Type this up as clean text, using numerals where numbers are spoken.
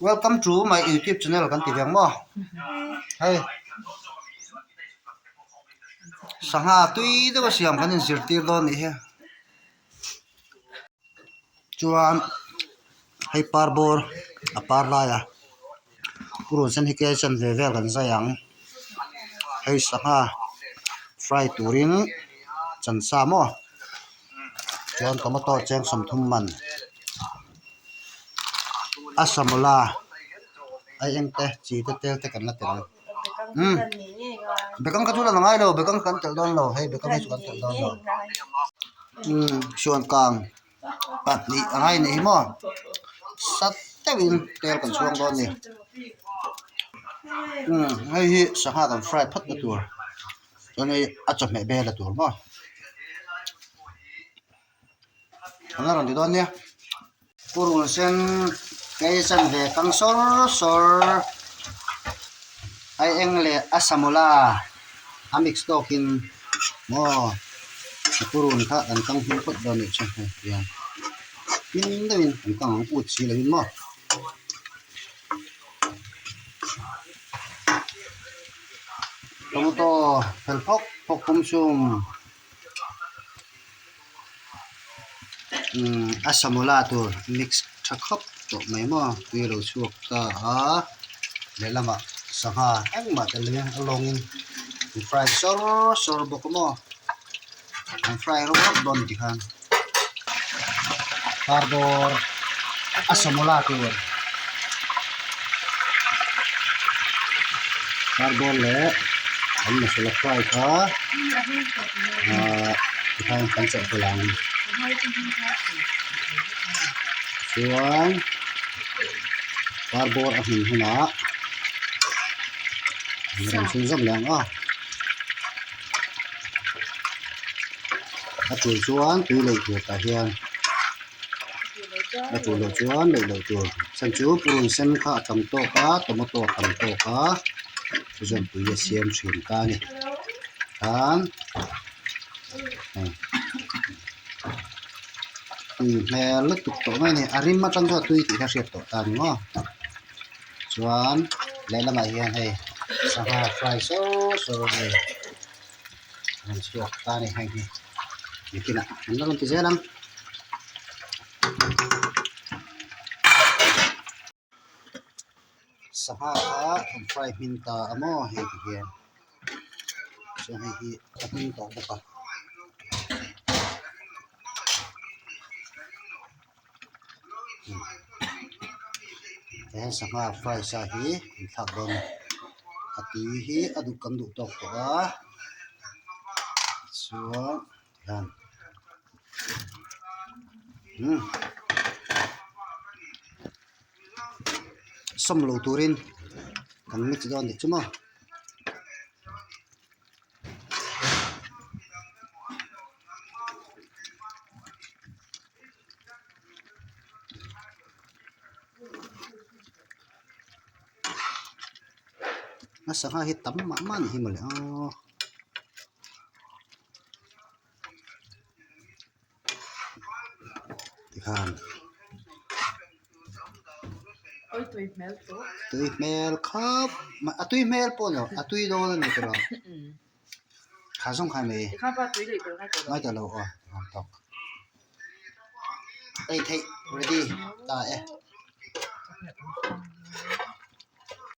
Welcome to my youtube channel kan ti ve ang maw hei sangha tui deuh a siam kan inzirtir dawn nih hi chuan hei par bawr a par lai a purun sen hi ke chanve vel kan zai ang hei sangha fry turin chansa maw chuan tomato cheng 30 man a samawla a eng te chi te tel te kan la tel ang umm bekang kha chu la ngai lo bekang kan telh dawn lo hei bekang hi chu kan telh dawn lo umm suan kang pahnih a ngai anih hi maw sat deuhin tel kan chhuang dawn a ni umm hei hi sangha kan fry phawt na tur chuan hei a chawhmeh vel a tur maw an la rawn ti dawn nia purun sen kei chanve kang sawr sawr a eng leh a samawla a mix tawkin maw a purun kha an kang hming phawt dawn anih chu hei hian hming deuhin an kang ang ut si lovin maw. Tomato fel phawk phawk pum chhung. Umm a samawla tur mix tha khawp tawh mai maw tui a lo chhuak ta a lehlamah sangha engmah tel lovin a lawngin an fry sawr sawr bawk a maw an fry rawk rawk dawn tikhan cardboard a samawla tur cardboard leh an masala fry kha ahh tikhan kan chawhpawlh ang chuan cardboard a hmun hunah an rawn chhunzawm leh ang a. A tul chuan tui lei tur tah hian a tul loh chuan lei loh tur chhan chu purun sen kha a tam tawk a tomato a tam tawk a chu chuan tui a siam thin ta a ni tan hei tui hmel lutuk tawh mai a ni a rim atang chuan tui tih kha hriat tawh ta a ni maw chuan lehlamah hian hei sangha fry sawr sawr a ni. Rawn chhuak ta a ni heng hi nikinah an la rawn ti zel ang. Sangha kha an fry hmin ta a maw hei ti hian chuan hei hi a hmin tawh bawk a. He sangha fry sa hi an thlak dawn a a tui hi a duh kan duh tawk tawh a chuan tihian umm sawm lo turin kan mix dawn tih chu maw. A sangha hi tam mah mah a nih hi mawle aw. Tikhan tui hmel khawp mai a tui hmel pawh a ni lo a tui dawn a ni tawh lo kha zawng khan mai ngai ta lo aw tawk ei theih ready ta e.